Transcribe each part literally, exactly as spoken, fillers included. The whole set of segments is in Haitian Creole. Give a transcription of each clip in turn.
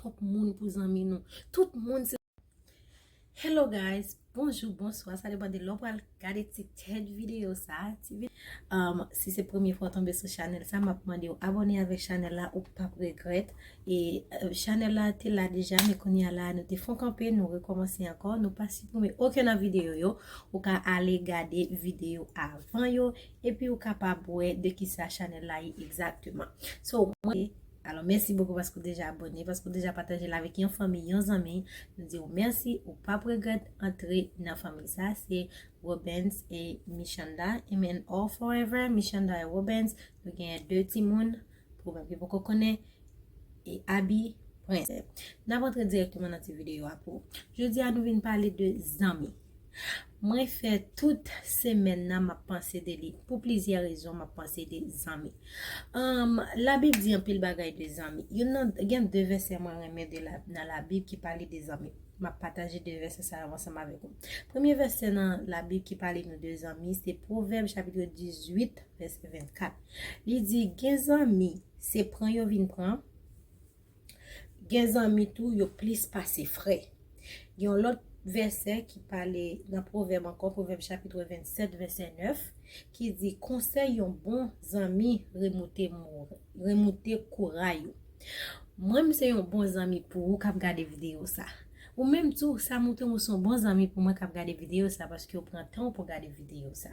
twòp moun pou zanmi nou. Tout moun se Hello guys, bonjou, bonswa, sa depann de lè w pral gade ti tèt videyo sa. Ti vi- um, si se premye fwa w tonbe sou chanèl sa, m ap mande w abòne avèk chanèl la, ou p ap regrèt. E uh, chanèl la te la deja, men kounye a la nou te fon kanpe, nou rekòmanse ankò, nou pa siprime okenn nan videyo yo. Ou ka ale gade videyo avan yo, epi ou kapab wè de kisa chanèl la ye egzakteman. So, mwen, alò, mèsi bokou paske w deja abòne, paske w deja pataje l avèk yon fanmi, yon zanmi. Nou di w mèsi, ou p ap regrèt antre nan fanmi sa. Se Robens e Michanda, M and O forever, Michanda e Robens. Nou genyen de timoun, pou mwen ki poko konnen, e Abi Prince. N ap antre dirèkteman nan ti videyo a pou jodi a nou vin pale de zanmi. Mwen fè tout semèn nan m ap panse de li. Pou plizyè rezon m ap panse de zanmi. Um, Labib di anpil bagay de zanmi. Youn nan gen de vèsè mwen renmen de la, nan Labib ki pale de zanmi. M ap pataje de vèsè sa yo ansanm avèk ou. Premye vèsè nan Labib ki pale nou de zanmi se Pwovèb chapit dizuit vèsè vennkat. Li di gen zanmi se pran yo vin pran. Gen zanmi tou yo plis pase frè. Gen yon lòt vèsè ki pale nan Pwovèb ankò, Pwovèb chapit vennsèt vèsè nèf, ki di konsèy yon bon zanmi remoute mou- remoute kouray ou. Mwen m se yon bon zanmi pou ou k ap gade videyo sa. Ou menm tou, sa montre w se yon bon zanmi pou mwen k ap gade videyo sa paske w pran tan w pou gade videyo sa.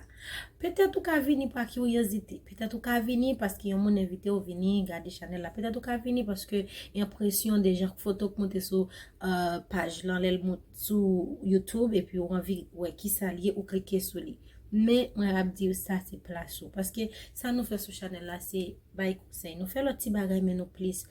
Petèt ou ka vini pa kiryozite, petèt ou ka vini paske yon moun envite w vini gade chanèl la, petèt ou ka vini paske enpresyon de jan foto k monte sou uh, paj lan lè l monte sou YouTube epi ou anvi wè kisa l ye, ou klike sou li. Men mwen ap di w sa se plas ou. Paske sa nou fè sou chanèl la se bay konsèy. Nou fè lòt ti bagay men nou plis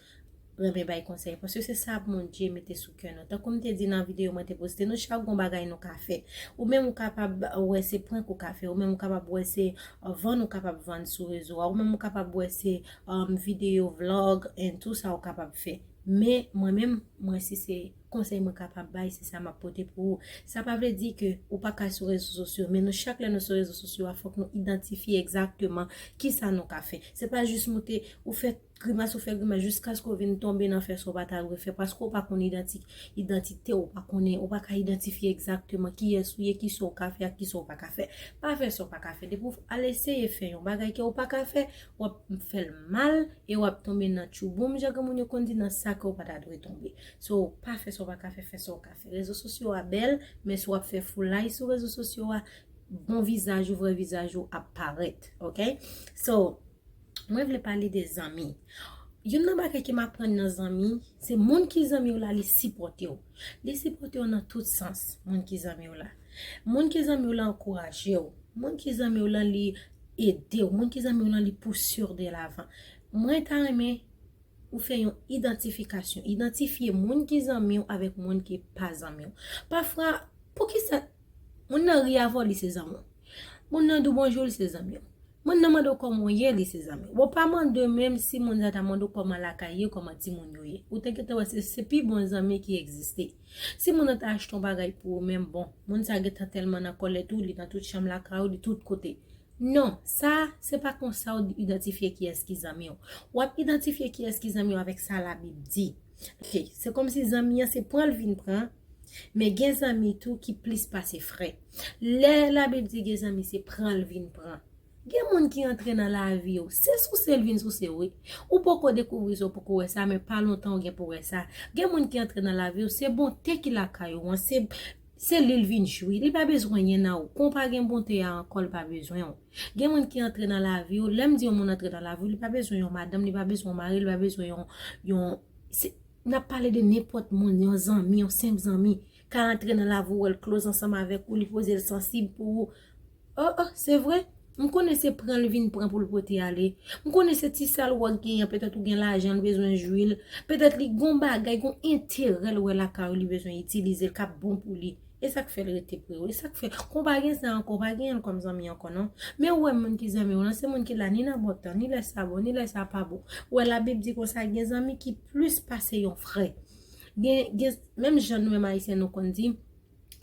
renmen bay konsèy. Paske se sa Bondye mete sou kè nou. Tankou m te di nan videyo mwen te poste, nou chak gon bagay nou ka fè. Ou menm ou kapab wè se prank ou ka fè. Ou menm ou kapab wè se uh, vann ou kapab vann sou rezo a. Ou menm ou kapab wè se um, videyo, vlog, and tout sa ou kapab fè. Men mwen menm, mwen si se konsèy mwen kapab bay, se sa m ap pote pou ou. Sa pa vle di ke ou pa ka sou rezo sosyo, men nou chak lè nou sou rezo sosyo a, fòk nou idantifye egzakteman kisa nou ka fè. Se pa jis moute, ou fè grimas, ou fè grimas jiskaske ou vin tonbe nan fè sa ou pa ta dwe fè, paske ou pa konn idanti- idantite, ou pa konnen, ou pa ka idantifye egzakteman kiyès ou ye, kisa ou ka fè ak kisa ou pa ka fè. Pa fè sa ou pa ka fè. Depi w al eseye fè yon bagay ke ou pa ka fè, w ap fè l mal e w ap tonbe nan tchouboum, jan granmoun yo konn di, nan sa ke w pa ta dwe tonbe. So, pa fè sa w pa ka fè, fè sa w ka fè. Rezo sosyo a bèl, men si w ap fè foulay sou rezo sosyo a, bon vizaj ou, vrè vizaj ou ap parèt, ok? So, mwen vle pale de zanmi. Youn nan bagay ke m aprann nan zanmi, se moun ki zanmi w la, li sipòte w. Li sipòte w nan tout sans, moun ki zanmi w la. Moun ki zanmi w la ankouraje w. Moun ki zanmi w la, li ede w. Moun ki zanmi w la, li pouse w de lavan. Mwen ta renmen ou fè yon idantifikasyon. Idantifye moun ki zanmi w avèk moun ki pa zanmi w. Pafwa, poukisa moun nan ri avè w, li se zanmi w? Moun nan di w bonjou, li se zanmi w. Moun nan mande w kòman w ye, li se zanmi w. Bon, pa mande menm si moun sa ta mande w kòman lakay ye, kòman timoun yo ye. Ou te gentan wè se, se pi bon zanmi ki egziste. Si moun nan ta achte yon bagay pou ou menm, bon, moun sa gentan tèlman nan kòlèt ou, li nan tout chanm lakay ou, li tout kote. Non, sa, se pa konsa w idantifye kiyès ki zanmi w. W ap idantifye kiyès ki zanmi w avèk sa Labib di. Ok, se kòmsi zanmi an se pran l vin pran, men gen zanmi tou ki plis pase frè. Lè Labib di gen zanmi se pran l vin pran. Gen moun ki antre nan lavi w, se souse l vin souse w, wi. Ou poko dekouvri sa, ou poko wè sa, men pa lontan ou gen pou wè sa. Gen moun ki antre nan lavi w, se bonte ki lakay ou an, se, se li l vin jwi. Li pa bezwen anyen nan ou. Kon pa gen bonte a ankò, li pa bezwen w. Gen moun ki antre nan lavi w, lè m di yon moun antre nan lavi w, li pa bezwen yon madanm, li pa bezwen yon mari, li pa bezwen yon, yon, se, n ap pale de nenpòt moun, yon zanmi, yon senp zanmi. Ka antre nan lavi w, wè l close ansanm avèk ou, li poze l sansib pou ou. Oh, oh, se vre? M konnen se pran l vin pran pou l pote ale. M konnen se ti sa l wè w genyen, petèt ou gen lajan, l bezwen jwi l. Petèt li gon bagay, gon enterè l wè lakay ou, li bezwen itilize l, k ap bon pou li. E sa k fè l rete pre w. E sa k fè, kon pa gen sa ankò, pa genyen l kòm zanmi ankò, non. Men ou wè moun ki zanmi w lan, se moun ki la ni nan bon tan, ni lè sa bon, ni lè sa pa bon. Ou wè Labib di konsa, gen zanmi ki plis pase yon frè. Gen, gen, menm jan nou menm Ayisyen nou konn di,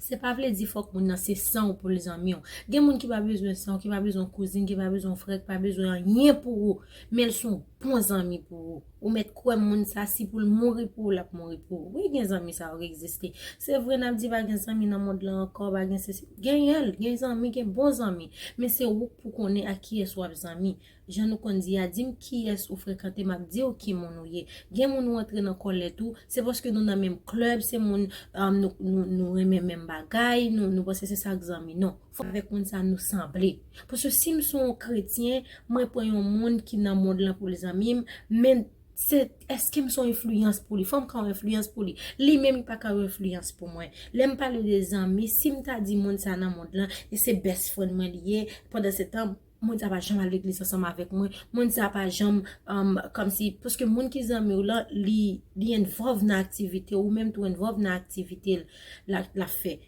se pa vle di fòk moun nan se san w pou l zanmi w. Gen moun ki pa bezwen san w, ki pa bezwen kouzin, ki pa bezwen frè, ki pa bezwen anyen pou ou, men l se yon bon zanmi pou ou. Ou mèt kwè moun sa, si pou l mouri pou ou, l ap mouri pou ou. Wi, gen zanmi sa yo ki egziste. Se vre, n ap di pa gen zanmi nan mond lan ankò, pa gen sesi. Genyen l, gen zanmi, gen bon zanmi. Men se ou k pou konnen ak kiyès w ap zanmi. Jan nou konn di a, di m kiyès ou frekante, m ap di w ki moun ou ye. Gen moun ou antre nan kòlèt ou, se paske nou nan menm klèb, se moun um, nou, nou, nou renmen menm bagay, nou, nou panse se sa k zanmi. Non, fò avèk moun sa nou sanble. Paske si m se yon kretyen, mwen pran yon moun ki nan mond lan pou l zanmi m, men se èske m se yon enfliyans pou li? Fò m ka yon enfliyans pou li. Li menm li pa ka yon enfliyans pou mwen. Lè m pale de zanmi, si m ta di moun sa nan mond lan, e se best friend mwen li ye, pandan se tan, moun sa pa janm al legliz ansanm avèk mwen, moun sa pa janm, um, kòmsi, paske moun ki zanmi w lan, li, li involve nan aktivite, ou menm tou involve nan aktivite l, l ap fè.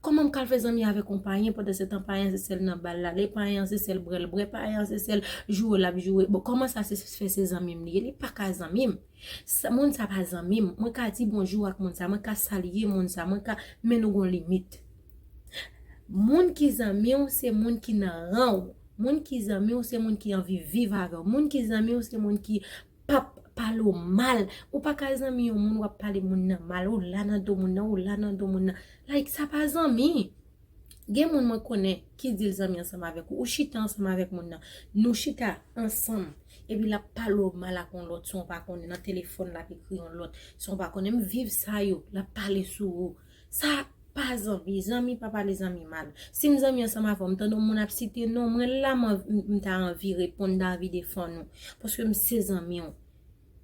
Kòman m ka al fè zanmi avèk yon payen pandan se tan payen se sèl nan bal l ale, payen se sèl bwè l bwè, payen se sèl joure l ap joure? Bon, kòman sa se fè se zanmi m li ye? Li pa ka zanmi m. Sa, moun sa pa zanmi m. Mwen ka di bonjou ak moun sa, mwen ka salye moun sa, mwen ka, men nou gon limit. Moun ki zanmi w, se moun ki nan ran w. Moun ki zanmi w, se moun ki anvi viv avè w. Moun ki zanmi w, se moun ki p ap pale w mal. Ou pa ka zanmi yon moun w ap pale moun nan mal. Ou la nan do moun nan, ou la nan do moun nan. Like, sa pa zanmi. Gen moun mwen konnen ki di l zanmi ansanm avèk ou. Ou chita ansanm avèk moun nan. Nou chita ansanm. Epi l ap pale w mal ak yon lòt, san w pa konnen. Nan telefòn, l ap ekri yon lòt, san w pa konnen. M viv sa yo, l ap pale sou ou. Sa pa zanmi. Zanmi pa pale zanmi mal. Si m zanmi ansanm avè w, m tande yon moun ap site non, mwen la, m, m ta anvi reponn, m ta anvi defann ou. Paske m se zanmi w.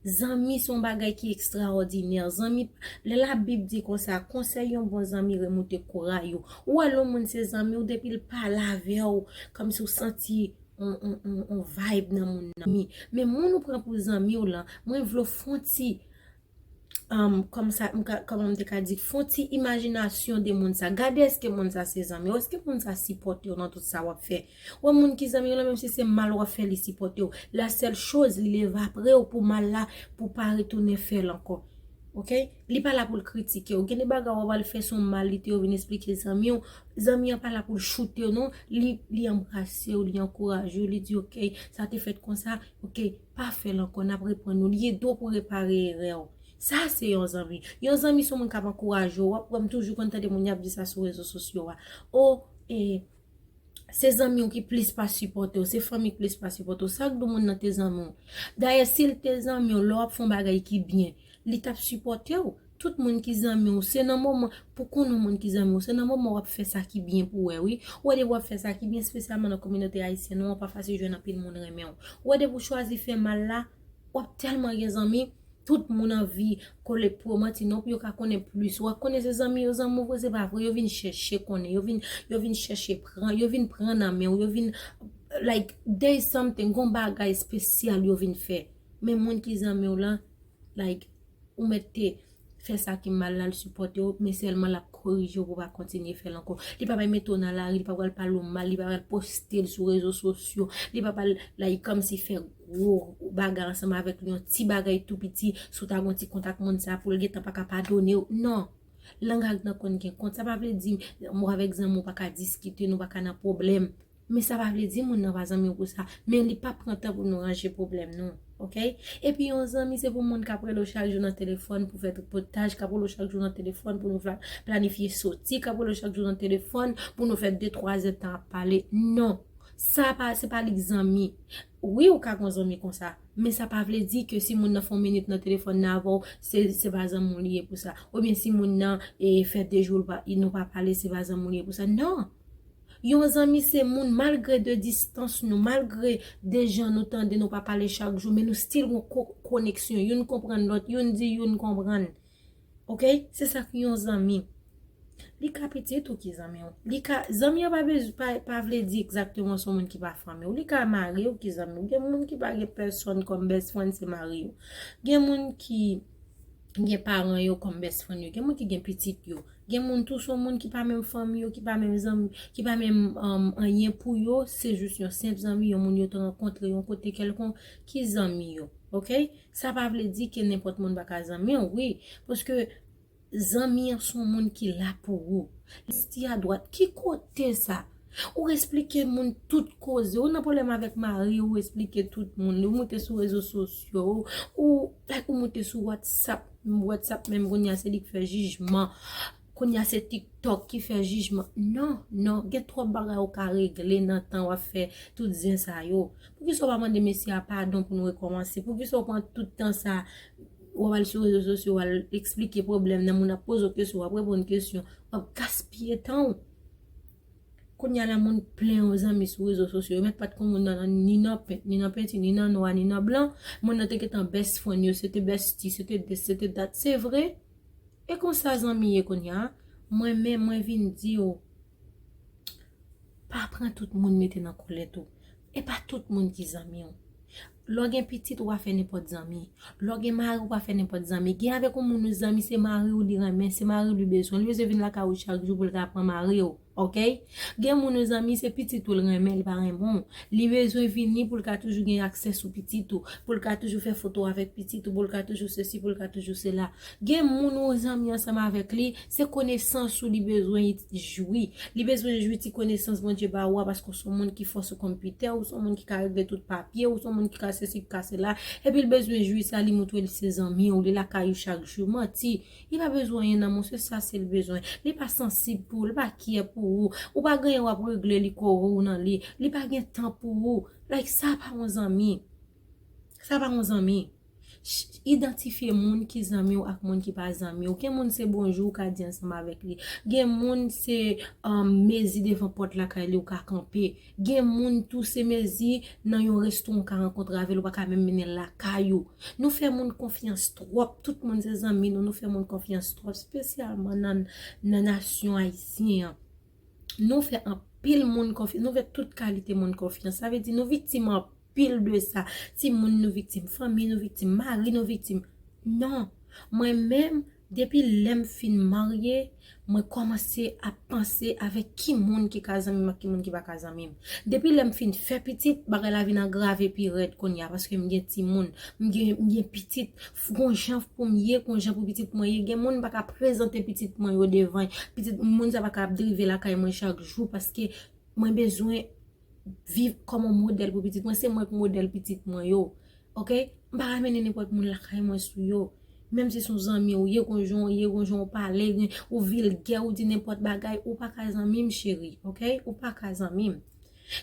Zanmi se yon bagay ki ekstraòdinè. Zanmi, lè Labib di konsa, konsèy yon bon zanmi remoute kouray ou. Ou wè lè yon moun se zanmi w, depi l pale avè w, kòmsi w santi yon, yon, yon, yon vibe nan moun nan. Men moun ou pran pou zanmi w lan, mwen vle w fè yon ti, um, kòm sa, m ka, kòman m te ka di, fè yon ti imajinasyon de moun sa. Gade èske moun sa se zanmi w, èske moun sa sipòte w nan tout sa w ap fè. Wè moun ki zanmi w lan, menm si se mal w ap fè, li sipòte w. La sèl choz, li leve apre w pou mal la, pou pa retounen fè l ankò. Ok? Li pa la pou l kritike w. Gen de bagay w ap al fè, se yon mal li te yo vin esplike zanmi w. Zanmi an pa la pou l choute w non. Li, li anbrase w, li ankouraje w, li di ok, sa te fèt konsa, ok, pa fè l ankò, n ap reprann nou. Li ede w pou repare erè w. Sa se yon zanmi. Yon zanmi se yon moun k ap ankouraje w. W ap wè m toujou konn tande moun y ap di sa sou rezo sosyo a. O, e, se zanmi w ki plis pa sipòte w, se fanmi k plis pa sipòte w. Sa k di w moun nan te zanmi w? Dayè, si l te zanmi w, lè w ap fè yon bagay ki byen, li t ap sipòte w. Tout moun ki zanmi w, se nan moman, pou konnen yon moun ki zanmi w, se nan moman w ap fè sa ki byen pou wè, wi. Ou wè depi w ap fè sa ki byen, espesyalman nan kominote ayisyèn nou an, pa fasil jwenn anpil moun renmen w. Ou wè depi w chwazi fè mal la, w ap tèlman gen zanmi, tout moun anvi kole pou yo manti non, pou yo ka konnen plis. W ap konnen se zanmi yo zanmi w vre, se pa vre, yo vin chèche konnen, yo vin, yo vin chèche pran, yo vin pran nan men w, yo vin, like, there is something, gon bagay espesyal yo vin fè. Men moun ki zanmi w lan, like, ou mèt te fè sa ki mal la, l sipòte w, men sèlman l ap korije w pou w pa kontinye fè l ankò. Li pa pral mete w nan lari, li pa pral pale w mal, li pa pral poste l sou rezo sosyo, li pa pral, like, kòmsi fè gwo bagay ansanm avèk li, yon ti bagay tou piti, si w ta gon ti kont ak moun sa, pou l gentan pa ka padone w. Non. Lang ak dan konn gen kont. Sa pa vle di mwen avèk zanmi w pa ka diskite, nou pa ka nan pwoblèm. Men sa pa vle di moun nan pa zanmi w pou sa. Men li pa pran tan pou nou ranje pwoblèm nou. Ok? Epi yon zanmi se pou moun k ap rele w chak jou nan telefòn pou fè tripotaj, k ap rele w chak jou nan telefòn pou nou fla-, planifye soti, k ap rele w chak jou nan telefòn pou nou fè de twa zèdtan ap pale. Non. Sa pa, se pa li k zanmi. Wi, ou ka gon zanmi konsa. Men sa pa vle di ke si moun nan fè yon minit nan telefòn nan avè w, se, se pa zanmi w li ye pou sa. Oubyen si moun nan, e, fè de jou l pa, nou pa pale, se pa zanmi w li ye pou sa. Non. Yon zanmi se moun, malgre de distans nou, malgre de jan nou tande nou pa pale chak jou, men nou still gon ko-, koneksyon. Youn konprann lòt, youn di youn konprann. Ok? Se sa ki yon zanmi. Li ka pitit ou ki zanmi w. Li ka, zanmi an pa bez-, pa, pa vle di egzakteman se yon moun ki pa fanmi w. Li ka mari w ki zanmi w. Gen moun ki pa gen pèsòn kòm best friend, se mari w. Gen moun ki gen paran yo kòm best friend yo. Gen moun ki gen pitit yo. Gen moun tou se yon moun ki pa menm fanmi yo, ki pa menm zanmi, ki pa menm, um, anyen pou yo, se jis yon senp zanmi, yon moun yo te rankontre yon kote kèlkonk ki zanmi yo. Ok? Sa pa vle di ke nenpòt moun pa ka zanmi w, wi. Paske zanmi an se yon moun ki la pou ou. Li soti adwat. Ki kote sa? Ou eksplike moun tout koze. Ou nan pwoblèm avèk mari, ou eksplike tout moun. Ou moute sou rezo sosyo. Ou, like, ou moute sou WhatsApp. WhatsApp menm kounye a se li k fè jijman. Kounye a se TikTok ki fè jijman. Non, non. Gen twòp bagay ou ka regle nan tan w ap fè tout zen sa yo. Poukisa w pa mande mesye a padon pou nou rekòmanse? Poukisa w pran tout tan sa? W ap al sou rezo sosyo, w al eksplike pwoblèm nan, moun ap poze w kesyon, w ap reponn kesyon. W ap gaspiye tan w. Kounye a la, moun plen yo zanmi sou rezo sosyo. Yo mèt pa t konn moun nan, nan, ni nan pent, ni nan penti, ni nan nwa, ni nan blan. Moun nan te gentan best friend yo, se te bestie, se te this, se te that. Se vre. E konsa zanmi ye kounye a. Mwen menm, mwen vin di w, pa pran tout moun mete nan kòlèt ou. E pa tout moun ki zanmi w. Lè w gen pitit, ou pa fè nenpòt zanmi. Lè w gen mari, ou pa fè nenpòt zanmi. Gen avèk yon moun ou zanmi, se mari w li renmen, se mari w li bezwen. Li bezwen vin lakay ou chak jou pou l ka pran mari w. Ok? Gen moun ou zanmi, se pitit ou l renmen, li pa renmen w. Li bezwen vini pou l ka toujou gen aksè sou pitit ou, pou l ka toujou fè foto avèk pitit ou, pou l ka toujou sesi, pou l ka toujou sela. Gen moun ou zanmi ansanm avèk li, se konesans ou li bezwen jwi. Li bezwen jwi ti konesans Bondye ba ou a, paske w se yon moun ki fò sou konpitè, ou se yon moun ki ka regle tout papye, ou se yon moun ki ka sesi, ki ka sela. Epi l bezwen jwi sa, li montre l se zanmi w, li lakay ou chak jou. Manti. Li pa bezwen anyen nan mwen, se sa se l bezwen. Li pa sansib pou ou, li pa kyè pou ou. Ou pa genyen w ap regle li kore w nan li. Li pa gen tan pou ou. Like, sa pa yon zanmi. Sa pa yon zanmi. Ch-, idantifye moun ki zanmi w ak moun ki pa zanmi w. Gen moun se bonjou ou ka di ansanm avèk li. Gen moun se, um, mezi devan pòt lakay li ou ka kanpe. Gen moun tou se mezi nan yon resto ou ka rankontre avè l, ou pa ka menm mennen l lakay ou. Nou fè moun konfyans twòp. Tout moun se zanmi nou, nou fè moun konfyans twòp, espesyalman nan, nan nasyon ayisyen an. Nou fè anpil moun konfyans, nou fè tout kalite moun konfyans. Sa vle di nou viktim anpil de sa. Timoun nou viktim, fanmi nou viktim, mari nou viktim. Non. Mwen menm, depi lè m fin marye, mwen kòmanse ap panse avèk ki moun ki ka zanmi m ak ki moun ki pa ka zanmi m. Depi lè m fin fè pitit, bagay la vin agrave pi rèd kounye a, paske m gen timoun, m gen, m gen pitit, gon jan pou m ye, gon jan pou pitit mwen ye. Gen moun m pa ka prezante pitit mwen yo devan, pitit moun sa pa ka ap drive lakay mwen chak jou, paske mwen bezwen viv kòm yon modèl pou pitit mwen. Se mwen k modèl pitit mwen yo. Ok? M pa ka mennen nenpòt moun lakay mwen sou yo. Menm si se yon zanmi ou ye, konjwen ou ye, konjwen ou pale, gen, ou vilgè, ou di nenpòt bagay, ou pa ka zanmi m, cheri. Ok? Ou pa ka zanmi m.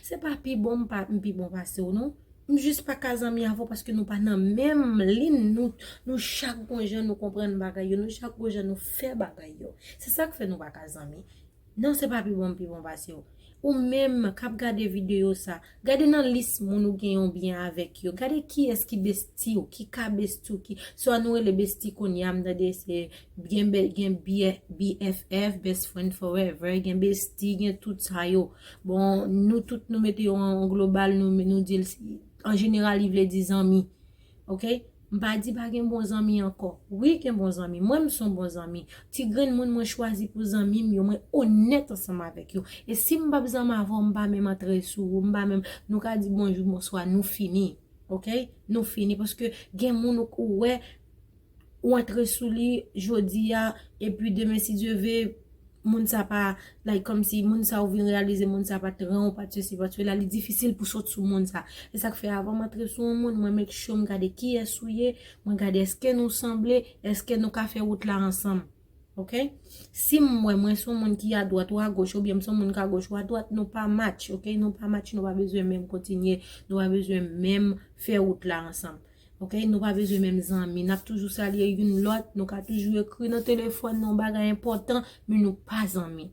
Se pa pi bon m pa, m pi bon pase w, non. M jis pa ka zanmi avè w paske nou pa nan menm liy, nou, nou chak gon jan nou konprann bagay yo, nou chak gon jan nou fè bagay yo. Se sa k fè nou pa ka zanmi. Non, se pa pi bon m pi bon pase w. Ou menm k ap gade videyo sa, gade nan lis moun ou gen yon byen avèk yo. Gade kiyès ki besti w, ki ka besti w, ki, swa nou rele besti kounye a, m tande se gen be-, gen B F, B F F, best friend forever, gen besti, gen tout sa yo. Bon, nou tout nou mete yo an global, nou, nou di l si, an jeneral, li vle di zanmi. Ok? M pa di pa gen bon zanmi ankò. Wi, gen bon zanmi. Mwen, m se yon bon zanmi. Ti grenn moun mwen chwazi pou zanmi m yo, mwen onèt ansanm avèk yo. E si m p ap zanmi avè w, m pa menm antre sou ou, m pa menm, nou ka di bonjou, bonswa, nou fini. Ok? Nou fini. Paske gen moun ou, ou wè, ou antre sou li jodi a, epi demen, si Dye ve, moun sa pa, like, kòmsi moun sa ou vin reyalize moun sa pa t ran ou, pa t sesi, pa t sela, li difisil pou sot sou moun sa. E sa k fè avan m antre sou yon moun, mwen make sure m gade kiyès ou ye, mwen gade èske nou sanble, èske nou ka fè wout la ansanm. Ok? Si m wè mwen se yon moun ki adwat ou agoch, oubyen m se yon moun ki agoch ou adwat, nou pa match, ok? Nou pa match, nou pa bezwen menm kontinye, nou pa bezwen menm fè wout la ansanm. Ok, nou pa bezwen menm zanmi. N ap toujou salye youn lòt, nou ka toujou ekri nan telefòn, nan yon bagay enpòtan, men nou pa zanmi.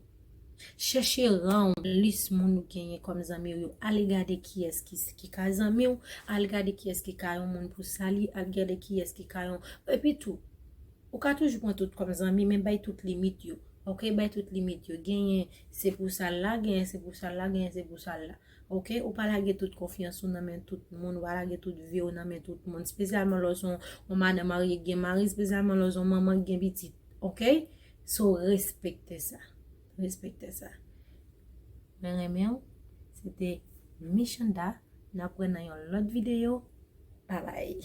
Chèche ran w, lis moun ou genyen kòm zanmi w yo. Ale gade kiyès ki, ki ka zanmi w, ale gade kiyès ki ka yon moun pou salye, ale gade kiyès ki ka yon. Epi tou, ou ka toujou pran tout kòm zanmi, men bay tout limit yo. Ok, bay tout limit yo. Genyen se pou sa l la, genyen se pou sa l la, genyen se pou sa l la. Ok, ou pa lage tout konfyans ou nan men tout moun, ou pa lage tout vi w nan men tout moun, espesyalman lè w se yon, yon madanm marye ki gen mari, espesyalman lè w se yon manman ki gen pitit. Ok? So, respekte sa. Respekte sa. Mwen renmen w. Se te Michanda. N ap wè nan yon lòt videyo. Babay.